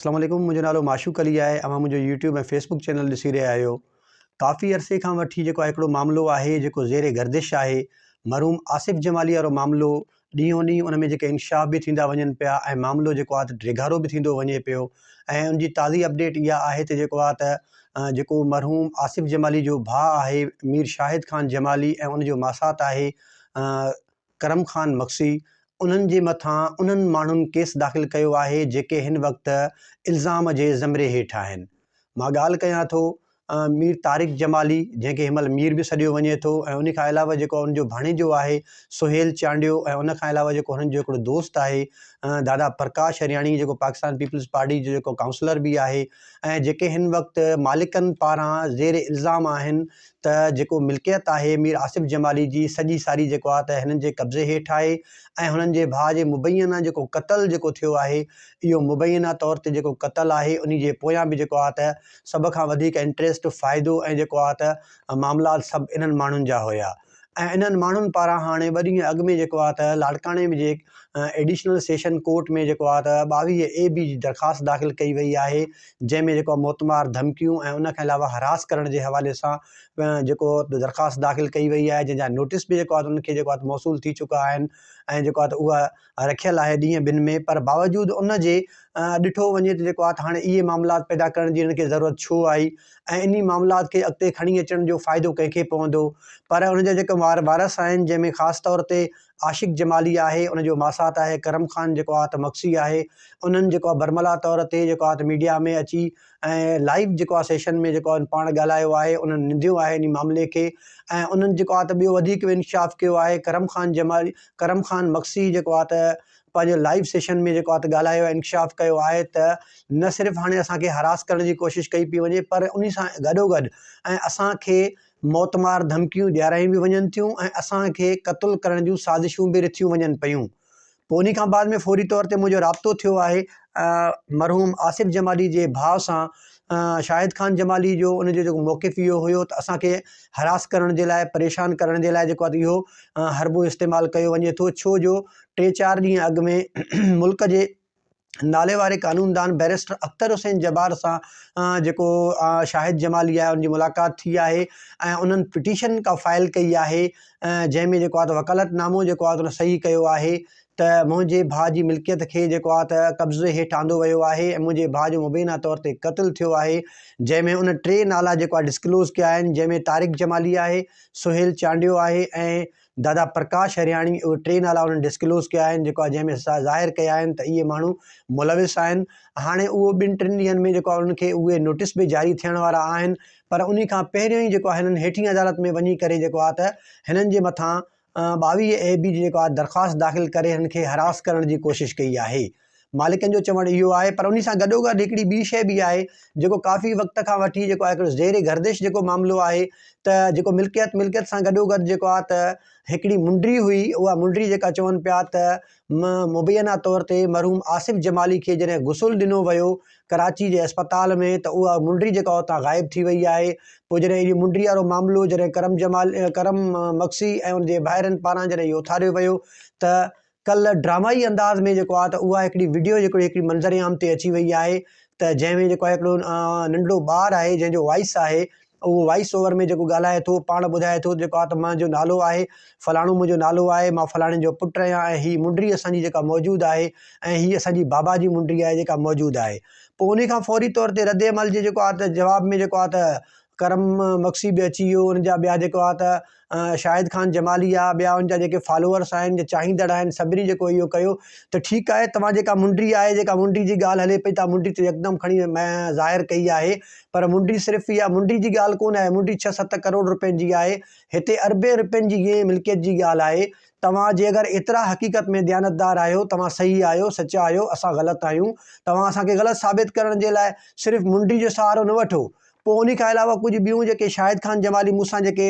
اسلام عليڪم منهنجو نالو معشوق علي آهي اوهان منهنجو يوٽيوب ۽ فيسبوڪ چينل ڏسي رهيا آهيو ڪافي عرصي کان وٺي جيڪو هڪڙو معاملو آهي جيڪو زير گردش آهي مرحوم آصف جمالي وارو معاملو ڏينهون ڏينهن ان ۾ جيڪي انڪشاف به ٿيندا وڃن پيا ۽ معاملو جيڪو آهي ته ڊيگهارو به ٿيندو وڃي پيو ۽ ان جي تازي اپڊيٽ اها آهي ته جيڪو آهي ته جيڪو مرحوم آصف جمالي جو ڀاء آهي مير شاهد خان جمالي ۽ ان جو ماسات آهي ڪرم خان مگسي انهن جي مٿان انهن ماڻهن ڪيس داخل ڪيو آهي جيڪي هن وقت الزام جي زمري هيٺ آهن. مان ڳالهه ڪيان ٿو مير طارق جمالي جنهن کي هن مهل مير به سڏيو وڃي ٿو ۽ ان کان علاوه جيڪو ان جو ڀاڻيجو آهي سهيل چانڊيو ۽ ان کان علاوه جيڪو هنن جو هڪڙو دوست آهي دادا پرڪاش هرياڻي جيڪو پاڪستان پيپلز پارٽي جو جيڪو ڪائونسلر به آهي ۽ جيڪي هن وقت مالڪن پاران زير الزام آهن ته جيڪو ملڪيت آهي مير آصف جمالي جي سڄي ساري جيڪو آهي ته هنن جي قبضي هيٺ آهي ۽ هنن جي ڀاء جي مبينا جيڪو قتل جيڪو ٿيو آهي اهو مبينا طور تي جيڪو قتل آهي انهي جي پويان به جيڪو آهي ته سڀ کان وڌيڪ انٽريسٽ فائدو ۽ جيڪو آهي ته معاملات سڀ انهن ماڻهن جا هيا ۽ انهن ماڻهن پاران هاڻي ٻه ڏينهن اڳ ۾ جيڪو آهي ته لاڙڪاڻي ۾ جي ايڊيشنل سيشن ڪورٽ ۾ جيڪو آهي ته 22 اي بي جي درخواست داخل ڪئي وئي آهي جنهن ۾ جيڪو آهي موتمار ڌمڪيون ۽ ان کان علاوه هراس ڪرڻ جي حوالي سان جيڪو درخواست داخل ڪئي وئي آهي جنهن جا نوٽيس به جيڪو آهي انهن کي جيڪو آهي موصول ٿي چڪا آهن ۽ جيڪو آهي ته اها رکيل آهي ڏينهن ٻن ۾ پر باوجود ان جي ڏٺو وڃي ته جيڪو آهي ته هاڻي اهي معاملات پيدا ڪرڻ جي هنن کي ضرورت ڇو آئي ۽ انهي معاملات کي اڳتي کڻي اچڻ جو فائدو ڪنهن کي پوندو پر ان جا جيڪي وارث آهن جنهن ۾ خاص طور تي عاشق جمالي آهي ان جو ماسات آهي ڪرم خان جيڪو آهي ته مگسي آهي انهن جيڪو آهي برملا طور تي جيڪو آهي ته ميڊيا ۾ اچي ۽ لائيو جيڪو آهي سيشن ۾ جيڪو آهي پاڻ ڳالهايو آهي انهن ننديو آهي انهي معاملي کي ۽ انهن جيڪو آهي ته ٻيو وڌيڪ به انڪشاف ڪيو آهي ڪرم خان جمالي ڪرم خان مگسي جيڪو آهي ته پنهنجو لائيو سيشن ۾ جيڪو آهي ته ڳالهايو ۽ انڪشاف ڪيو آهي ته نه صرف هاڻي اسان کي هراس ڪرڻ جي ڪوشش ڪئي پئي وڃي پر انهي سان گڏوگڏ ۽ اسان کي موتمار ڌمڪيون ڏيارايون به وڃن ٿيون ۽ اسان کي قتل ڪرڻ جون سازشون به رٿيون وڃن پيون. پوء انهي کان بعد ۾ فوري طور تي منهنجو رابطو ٿيو آهي مرحوم آصف جمالي جي ڀاء سان شاهد خان جمالي جو ان جو جيڪو موقف اهو هيو ته اسان کي هراس ڪرڻ جي لاء پريشان ڪرڻ جي لاء جيڪو آهي اهو حربو استعمال ڪيو وڃي ٿو ڇو جو ٽي چار ڏينهن اڳ ۾ ملڪ جي نالي واري قانوندان بئريسٽر اختر حسين جبار سان جيڪو شاهد جمالي آهي ان جي ملاقات ٿي آهي ۽ انهن پٽيشن ڪا فائل ڪئي آهي جنهن ۾ جيڪو آهي ته وڪالت نامو جيڪو آهي ته صحيح ڪيو آهي ته منهنجي ڀاء جي ملڪيت کي جيڪو آهي ته قبضي هيٺ آندو ويو آهي ۽ منهنجي ڀاء جو مبينا طور تي قتل ٿيو آهي جنهن ۾ ان ٽي نالا جيڪو آهي ڊسڪلوز ڪيا آهن جنهن ۾ طارق جمالي آهي سهيل چانڊيو آهي ۽ دادا پرڪاش هرياڻي اهي ٽي نالا انهن ڊسڪلوز ڪيا آهن جيڪو آهي جنهن ۾ ظاهر ڪيا آهن ته اهي ماڻهو ملوث آهن هاڻي اهو ٻن ٽن ڏينهن ۾ جيڪو آهي انهن کي اهي نوٽيس به جاري ٿيڻ وارا آهن پر انهي کان پهريون ئي جيڪو آهي هنن هيٺين عدالت ۾ وڃي ڪري جيڪو آهي ته هنن جي مٿان 22 اي بي جي جيڪو آهي درخواست داخل ڪري هنن کي هراس ڪرڻ جي ڪوشش ڪئي آهي مالڪن جو چوڻ اهو آهي پر انهي سان گڏوگڏ هڪڙي ٻي شيء به آهي جيڪو ڪافي وقت کان وٺي جيڪو آهي هڪڙو زير گردش جيڪو معاملو آهي ته جيڪو ملڪيت ملڪيت سان گڏوگڏ جيڪو آهي ته هڪڙي منڊري هئي اها منڊري جيڪا چون پيا ته مبينا طور تي مرحوم آصف جمالي کي جڏهن غسل ڏنو ويو ڪراچي جي اسپتال ۾ ته اها منڊري جيڪا اتان غائب ٿي وئي آهي پوء جڏهن اهڙي منڊري وارو معاملو جڏهن ڪرم جمال ڪرم مگسي ۽ ان جي ڀائرن پاران جڏهن اهو اٿاريو ويو ته ڪلهه ڊرامائي انداز ۾ جيڪو آهي ته اها هڪڙي وڊيو جيڪو هڪڙي منظر عام تي اچي وئي آهي ته جنهن ۾ جيڪو آهي هڪڙو ننڍڙو ٻار آهي جنهن جو وائس آهي اهو وائس اوور ۾ جيڪو ڳالهائي ٿو پاڻ ٻڌائي ٿو جيڪو آهي ته منهنجو نالو آهي فلاڻو منهنجو نالو آهي مان فلاڻي جو پٽ آهيان ۽ هي منڊري اسان جي جيڪا موجود آهي ۽ هي اسان جي بابا جي منڊري آهي جيڪا موجود آهي پوء انهي کان فوري طور تي رد عمل جي جيڪو آهي ته جواب ۾ جيڪو آهي ته ڪرم مگسي به اچي ويو ان جا ٻيا جيڪو آهي ته شاهد خان جمالي آ ٻيا ان جا جيڪي فالوورس آهن جا چاهيندڙ آهن سڀني جيڪو اهو ڪيو ته ٺيڪ آهي توهان جيڪا منڊي آهي جيڪا منڊي جي ڳالهه هلي پئي تان منڊي ته يڪدم کڻي ظاهر ڪئي آهي پر منڊي صرف اها منڊي جي ڳالهه ڪونه آهي منڊي ڇهه ست ڪروڙ روپين جي آهي هتي اربين روپين جي ائين ملڪيت جي ڳالهه آهي توهان جي اگر ايترا حقيقت ۾ ديانتدار آهيو توهان صحيح آهيو سچا آهيو اسان غلط آهيون توهان اسان کي غلط ثابت ڪرڻ جي لاء صرف منڊي جو سهارو نه وٺو پوء انهي کان علاوه ڪجهه ٻيون جيڪي شاهد خان جمالي مون سان جيڪي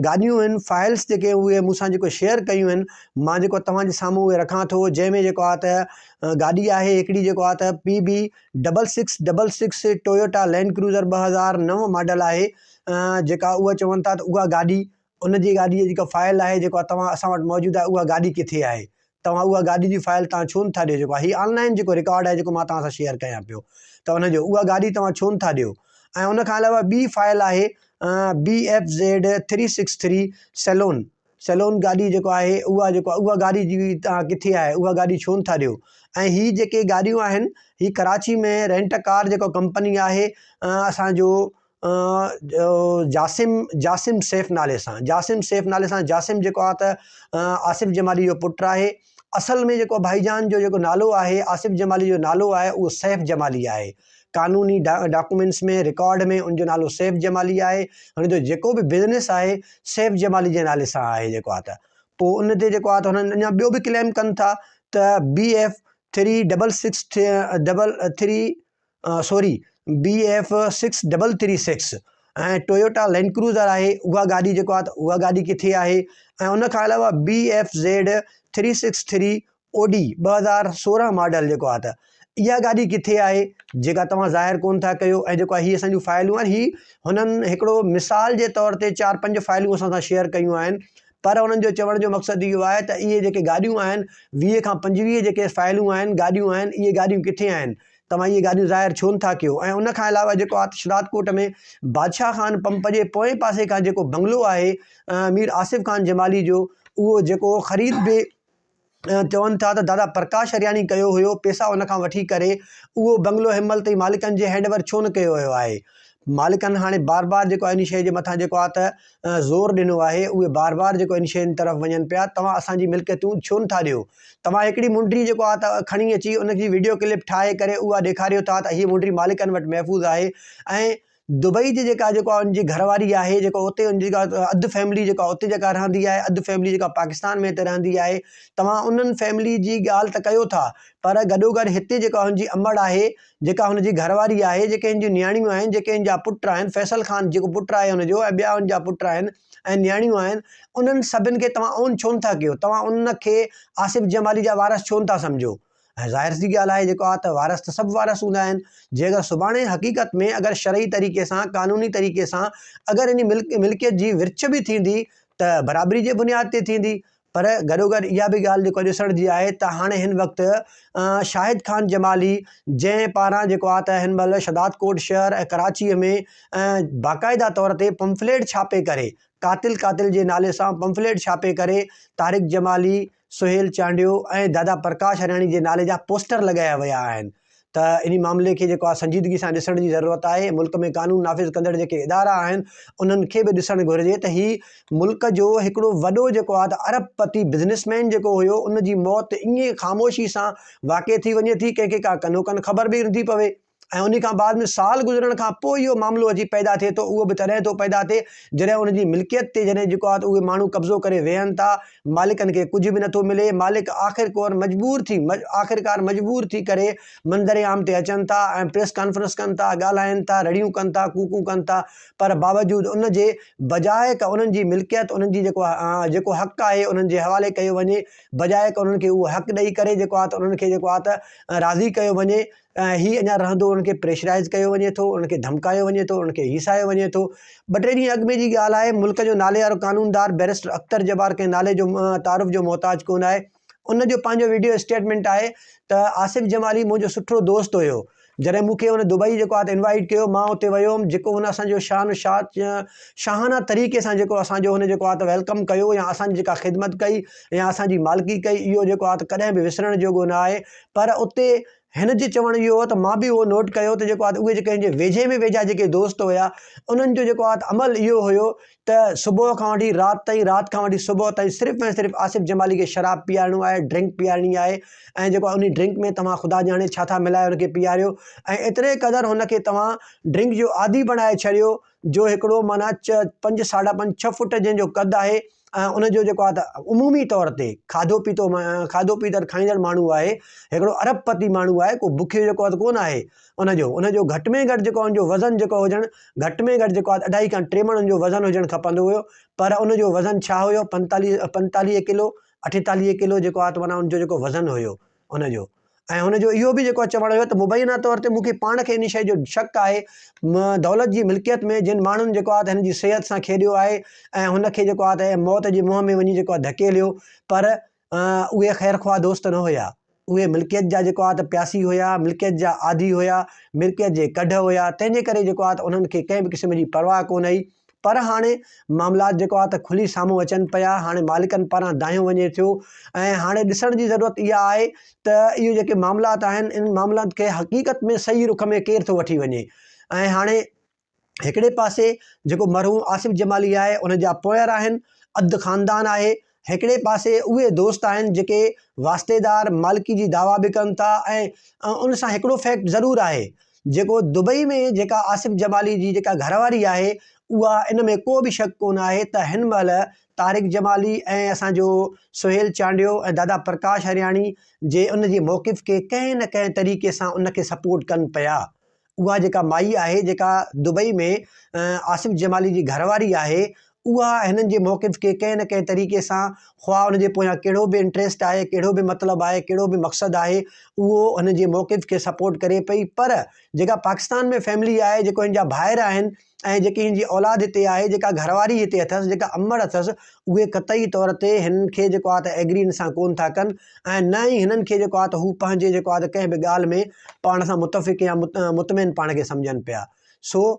گاڏيون آهن فائلس جيڪي اهي مون سان جيڪو شيئر ڪيون آهن مان جيڪو توهان جي سامهون اهي رکان ٿو جنهن ۾ جيڪو آهي ته گاڏي آهي هڪڙي جيڪو آهي ته P B double six double six Toyota Land Cruiser 2009 model آهي جيڪا اها چون ٿا ته اها گاڏي ان جي گاڏي جي جيڪا فائل آهي جيڪا توهان اسان وٽ موجود آهي اها گاڏي ڪٿي آهي؟ توهان اها گاڏي جي فائل توهان ڇو نٿا ڏيو جيڪو هي آن لائن جيڪو رڪارڊ آهي جيڪو مان توهان سان شيئر ڪيان پيو ته ان جو اها گاڏي توهان ڇو نٿا ڏيو ۽ ان کان علاوه ٻي فائل آهي B F Z three six three saloon saloon گاڏي جيڪو آهي اها جيڪو اها گاڏي جي توهان ڪٿي آهي اها گاڏي ڇو نٿا ڏيو ۽ هي جيڪي گاڏيون آهن هي ڪراچي ۾ رينٽ ڪار جيڪو ڪمپني آهي اسانجو جاسم جاسم سيف نالي سان جاسم سيف نالي سان جاسم جيڪو آهي ته آصف جمالي جو پٽ آهي اصل ۾ جيڪو ڀائي جان جو جيڪو نالو آهي آصف جمالي جو نالو آهي اهو سيف جمالي آهي قانوني ڊاڪومينٽس ۾ رڪارڊ ۾ ان جو نالو سيف جمالي آهي هن جو جيڪو به بزنس آهي سيف جمالي جي نالي سان آهي جيڪو آهي ته پوء ان تي جيڪو آهي ته هنن اڃا ٻيو به ڪليم ڪن ٿا ته B F three double six double three sorry B F six double three six ۽ Toyota Land Cruiser آهي اها گاڏي جيڪو آهي ته اها گاڏي ڪٿي آهي ۽ ان کان علاوه B F Z three six three Audi 2016 model جيڪو آهي ته اها گاڏي ڪٿي آهي جيڪا توهان ظاهر ڪون ٿا ڪيو ۽ جيڪو هي اسان جون فائلون آهن هي هنن هڪڙو مثال جي طور تي چار پنج فائلون اسان سان شيئر ڪيون آهن پر انهن جو چوڻ جو مقصد اهو آهي ته اهي جيڪي گاڏيون آهن 20 کان 25 جيڪي فائلون آهن گاڏيون آهن اهي گاڏيون ڪٿي آهن توهان اهي گاڏيون ظاهر ڇو نٿا ڪيو ۽ ان کان علاوه جيڪو آهي شهدادڪوٽ ۾ بادشاهه خان پمپ جي پوئين پاسي کان جيڪو بنگلو آهي مير آصف خان جمالي جو اهو جيڪو خريد به چون ٿا ته دادا پرڪاش هرياڻي ڪيو هيو پيسا ان کان وٺي ڪري اهو بنگلو هن مهل تائين مالڪن جي هينڊ اوور ڇو نه ڪيو ويو آهي مالڪن هاڻي بار بار جيڪو آهي ان شيء جي مٿان جيڪو آهي ته زور ڏنو آهي اهي بار بار جيڪو ان شين طرف وڃن پيا توهان اسان جي ملڪيتون ڇو نٿا ڏيو توهان هڪڙي منڊي جيڪو آهي ته کڻي اچي ان جي وڊيو ڪلپ ٺاهي ڪري اها ڏيکاريو ٿا ته هي منڊي مالڪن وٽ محفوظ آهي ۽ دبئي جي جيڪا جيڪو ان جي گهر واري آهي جيڪو اتي ان جي جيڪا اڌ فيملي جيڪا اتي جيڪا رهندي آهي اڌ فيملي جيڪا پاڪستان ۾ هتي رهندي آهي توهان انهن فيملي جي ڳالهه ته ڪيو ٿا پر گڏو گڏ هتي جيڪا هن جي امڙ آهي جيڪا هن جي گهر واري آهي جيڪي هن جون نياڻيون آهن جيڪي هن جا پٽ آهن فيصل خان جيڪو پٽ آهي هن جو ۽ ٻيا هن جا پٽ آهن ۽ نياڻيون آهن انهن سڀن کي توهان اون ڇو نٿا ڪيو توهان ان کي آصف جمالي جا وارث ڇو نٿا سمجهو ۽ ظاهر سي ڳالهه آهي جيڪو آ ته وارث ته سڀ وارث هوندا آهن جي اگر سڀاڻي حقيقت ۾ اگر شرعي طريقي سان قانوني طريقي سان اگر ان ملڪ ملڪيت جي ورڇ به ٿيندي ته برابري جي بنياد تي ٿيندي پر گڏو گڏ اها به ڳالهه جيڪو ڏسڻ جي آهي ته هاڻي هن وقت شاهد خان جمالي جنهن پاران جيڪو آ ته هن مهل شهداد ڪوٽ شهر ۽ ڪراچيء ۾ باقاعده طور تي پمفليٽ ڇاپي ڪري قاتل قاتل جي نالي سان پمفليٽ ڇاپي ڪري طارق جمالي سهيل چانڊيو ۽ دادا پرڪاش هرياڻي جي نالي جا پوسٽر لڳايا ويا آهن ته انهي معاملي کي جيڪو آهي سنجيدگي سان ڏسڻ جي ضرورت آهي ملڪ ۾ قانون نافذ ڪندڙ جيڪي ادارا آهن انهن کي به ڏسڻ گهرجي ته هي ملڪ جو هڪڙو وڏو جيڪو آهي ته ارب پتي بزنس مين جيڪو هيو ان جي موت ائين خاموشي سان واقع ٿي وڃي ٿي ڪنهن کي ڪا ڪنو ڪن خبر به نٿي پوي. ۽ انهي کان بعد ۾ سال گذرڻ کان پوء اهو معاملو اچي پيدا ٿئي ٿو اهو به تڏهن ٿو پيدا ٿئي جڏهن ان جي ملڪيت تي جڏهن جيڪو آهي اهي ماڻهو قبضو ڪري ويهن ٿا مالڪن کي ڪجهه به نٿو ملي مالڪ آخر ڪور مجبور ٿي آخرڪار مجبور ٿي ڪري منظر عام تي اچن ٿا ۽ پريس ڪانفرنس ڪن ٿا ڳالهائن ٿا رڙيون ڪن ٿا ڪوڪون ڪن ٿا پر باوجود ان جي بجاء ته انهن جي ملڪيت انهن جي جيڪو جيڪو حق آهي انهن جي حوالي ڪيو وڃي بجاء ته انهن کي اهو حق ڏئي ڪري جيڪو آهي ته انهن کي جيڪو آهي ته راضي ڪيو وڃي ۽ هي اڃا رهندو انهن کي پريشرائز ڪيو وڃي ٿو انهن کي ڌمڪايو وڃي ٿو انهن کي هيسايو وڃي ٿو ٻه ٽي ڏينهن اڳ ۾ جي ڳالهه آهي ملڪ جو نالي وارو قانوندار بئريسٽر اختر جبار ڪنهن نالي جو تعارف جو محتاج ڪونه آهي ان جو پنهنجو وڊيو اسٽيٽمينٽ آهي ته آصف جمالي منهنجو سٺو دوست هيو جڏهن مون کي هن دبئي جيڪو آهي انوائٽ ڪيو مان اتي ويو هيم جيڪو هن اسانجو شان شات شاهانه طريقي سان جيڪو اسانجو هن جيڪو آهي ته welcome ڪيو يا اسانجي جيڪا خدمت ڪئي يا اسانجي مالڪي ڪئي اهو جيڪو آهي ته ڪڏهن به وسرڻ جوڳو نه آهي پر اتي هن جي چوڻ اهو هو ته مان به اهو نوٽ ڪيو ته جيڪو آهي اهي جيڪي هن جي ويجهي ۾ ويجها جيڪي دوست هيا انهن جو جيڪو آهي ته عمل اهو هيو ته صبح کان وٺي رات تائين رات کان وٺي صبح تائين صرف ۽ صرف آصف جمالي کي شراب پيارڻو آهي ڊرنڪ پيارڻي آهي ۽ جيڪو آهي انهي ڊرنڪ ۾ توهان خدا ڄاڻي ڇا ٿا ملائي هن کي پياريو ۽ ايتري قدر هن کي توهان ڊرنڪ جو عادي بڻائي ڇڏيو جو هڪڙو معنيٰ پنج ساڍا پنج ڇهه فوٽ جنهن جو قد آهي ۽ ان جو جيڪو آهي ته عمومي طور تي کاڌو پيتو کاڌو پيتو کائيندڙ ماڻهو آهي هڪڙو ارب پتي ماڻهو آهي ڪو بکيو جيڪو آهي ته ڪونه آهي ان جو ان جو گهٽ ۾ گهٽ جيڪو ان جو وزن جيڪو هجڻ گهٽ ۾ گهٽ جيڪو آهي اڍائي کان ٽي مڻ ان جو وزن هجڻ کپندو هيو پر ان جو وزن ڇا هيو پنتاليهه پنتاليهه ڪلو اٺيتاليهه ڪلو جيڪو آهي ته معنيٰ ان جو جيڪو وزن هيو ان جو ۽ هن جو اهو به جيڪو چوڻ هيو ته مبينا طور تي مون کي پاڻ کي ان شيء جو شڪ آهي دولت جي ملڪيت ۾ جن ماڻهن جيڪو آهي ته هن جي صحت سان کيڏيو آهي ۽ هن کي جيڪو آهي ته موت جي منهن ۾ وڃي جيڪو آهي ڌڪيليو پر اهي خيرخواهه دوست نه هيا. اهي ملڪيت جا جيڪو آهي ته پياسي هيا، ملڪيت جا عادي هيا، ملڪيت جي ڪڍ هيا، تنهن جي ڪري جيڪو آهي ته انهن کي ڪنهن به قسم جي پرواهه ڪونه هئي. پر هاڻي معاملات جيڪو آهي ته کلي سامهون اچن پيا، هاڻي مالڪن پاران دانهيو وڃي ٿيو ۽ هاڻي ڏسڻ جي ضرورت اها آهي ته اهي جيڪي معاملات آهن انهن معاملات کي حقيقت ۾ صحيح رخ ۾ ڪير ٿو وٺي وڃي ۽ هاڻي هڪڙي پاسي جيڪو مرحوم آصف جمالي آهي ان جا پوئر آهن اڌ خاندان آهي هڪڙي پاسي اهي دوست آهن جيڪي واسطيدار مالڪي جي دعويٰ به ڪن ٿا ۽ ان سان هڪڙو فيڪٽ ضرور آهي جيڪو دبئي ۾ جيڪا آصف جمالي جي جيڪا گهر واري آهي اها ان ۾ ڪو به شڪ ڪونه آهي ته هن مهل طارق جمالي ۽ اسان جو سهيل چانڊيو ۽ دادا پرڪاش هرياڻي جي ان جي موقف کي ڪنهن نه ڪنهن طريقي سان ان کي سپورٽ ڪن پيا اها جيڪا مائي آهي جيڪا دبئي ۾ آصف جمالي جي گهر واري آهي اها هنن جي موقف کي ڪنهن نه ڪنهن طريقي سان خواهه ان جي پويان ڪهڙو به انٽريسٽ آهي ڪهڙو به مطلب آهي ڪهڙو به مقصد آهي اهو هن جي موقف کي سپورٽ ڪري پئي پر جيڪا پاڪستان ۾ فيملي آهي جيڪو هن جا ڀائر آهن ۽ جيڪي هن جي اولاد هتي آهي جيڪا گهر واري هتي اٿس جيڪا امڙ اٿس اهي قطعي طور تي هنن کي جيڪو آهي ته ايگري هن سان ڪونه ٿا ڪن ۽ نه ئي هنن کي جيڪو آهي ته هو پنهنجي جيڪو آهي ته ڪنهن به ڳالهه ۾ پاڻ سان متفق يا مطمئن پاڻ کي سمجهن پيا سو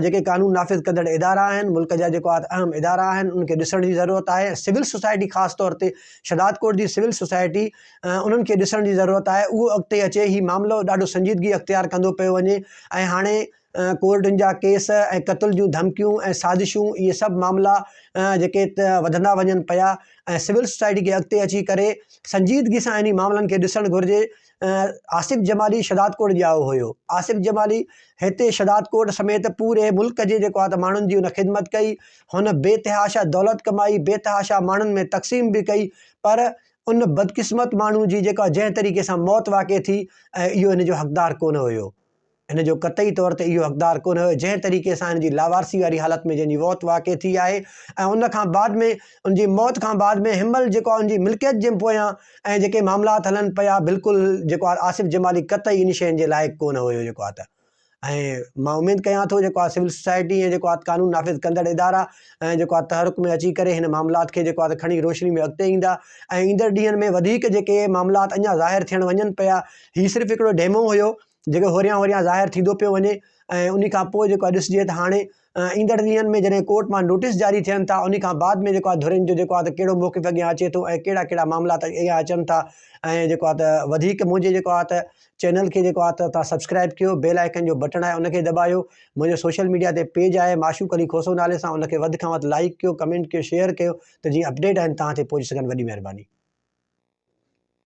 جيڪي قانون نافذ ڪندڙ ادارا آهن ملڪ جا جيڪو آهي ته اهم ادارا آهن انهن کي ڏسڻ جي ضرورت آهي سول سوسائٽي خاص طور تي شهدادڪوٽ جي سول سوسائٽي انهن کي ڏسڻ جي ضرورت آهي اهو اڳتي اچي هي معاملو ڏاڍو سنجيدگي اختيار ڪندو پيو وڃي ۽ هاڻي ڪورٽن جا ڪيس ۽ قتل جون ڌمڪيون ۽ سازشون اهي سڀ معاملا جيڪي وڌندا وڃن پيا ۽ سول سوسائٽي کي اڳتي اچي ڪري سنجيدگي سان انهي معاملن کي ڏسڻ گهرجي آصف جمالي شھدادڪوٽ ڄائو هيو آصف جمالي هتي شھدادڪوٽ سميت پوري ملڪ جي جيڪو آهي ته ماڻهن جي هن خدمت ڪئي هن بي تحاشا دولت ڪمائي بي تحاشا ماڻهن ۾ تقسيم به ڪئي پر ان بدقسمت ماڻهو جي جيڪا جنهن طريقي سان موت واقع ٿي ۽ اهو هن جو حقدار ڪونه هيو هن جو قطعي طور تي اهو حقدار ڪونه هيو، جنهن طريقي سان هن جي لاوارثي واري حالت ۾ جنهن جي موت واقع ٿي آهي ۽ ان کان بعد ۾ ان جي موت کان بعد ۾ هن مهل جيڪو آهي ان جي ملڪيت جي پويان ۽ جيڪي معاملات هلن پيا بلڪل جيڪو آهي آصف جمالي قطعي ان شين جي لائق ڪونه هيو جيڪو آهي ته ۽ مان اميد ڪيان ٿو جيڪو آهي سول سوسائٽي ۽ جيڪو آهي قانون نافذ ڪندڙ ادارا ۽ جيڪو آهي تحرڪ ۾ اچي ڪري هن معاملات کي جيڪو آهي کڻي روشني ۾ اڳتي ايندا ۽ ايندڙ ڏينهن ۾ وڌيڪ جيڪي معاملات اڃا ظاهر ٿيڻ وڃن پيا هي صرف هڪڙو ڊيمو هيو جيڪو هوريان هوريان ظاهر ٿيندو پيو وڃي ۽ انهي کان پوء جيڪو آهي ڏسجي ته هاڻي ايندڙ ڏينهن ۾ جڏهن ڪورٽ مان نوٽيس جاري ٿين ٿا انهي کان بعد ۾ جيڪو آهي ڌرين جو جيڪو آهي ته ڪهڙو موقف اڳيان اچي ٿو ۽ ڪهڙا ڪهڙا معاملا اڳيان اچن ٿا ۽ جيڪو آهي ته وڌيڪ منهنجي جيڪو آهي ته چينل کي جيڪو آهي ته تان سبسڪرائب ڪيو بيل آئيڪن جو بٽڻ آهي ان کي دٻايو منهنجو سوشل ميڊيا تي پيج آهي معشوق علي کوسو نالي سان ان کي وڌ کان وڌ لائيڪ ڪيو ڪمينٽ ڪيو شيئر ڪيو ته جيئن اپڊيٽ آهن توهان تي پهچي سگهن وڏي مهرباني.